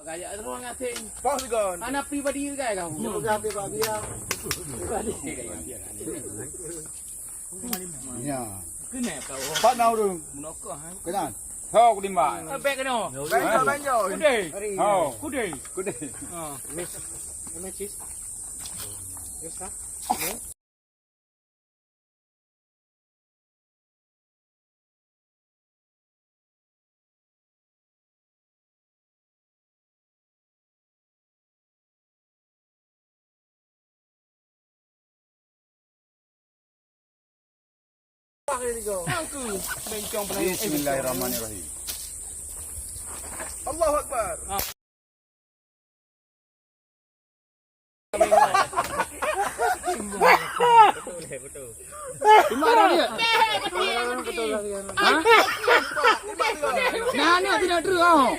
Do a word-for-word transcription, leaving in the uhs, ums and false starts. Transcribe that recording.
Gaya ruang asing. Pos gon. Anak pribadi ke kau? Bukan pribadi ya. Pribadi. Ya. Kena kau. Pak nau dong. Menokah, hai. Kena. Ho, ku timbak. Eh, bek kena. Banjo, banjo. Kude. Ho. Kude. Kude. Ha. Miss. Miss. Yes, sir. Aku, bencong pernah. Bismillahirrahmanirrahim. Allahu Akbar. Cuma ada dia. Ha? Nah, ni tidak terus.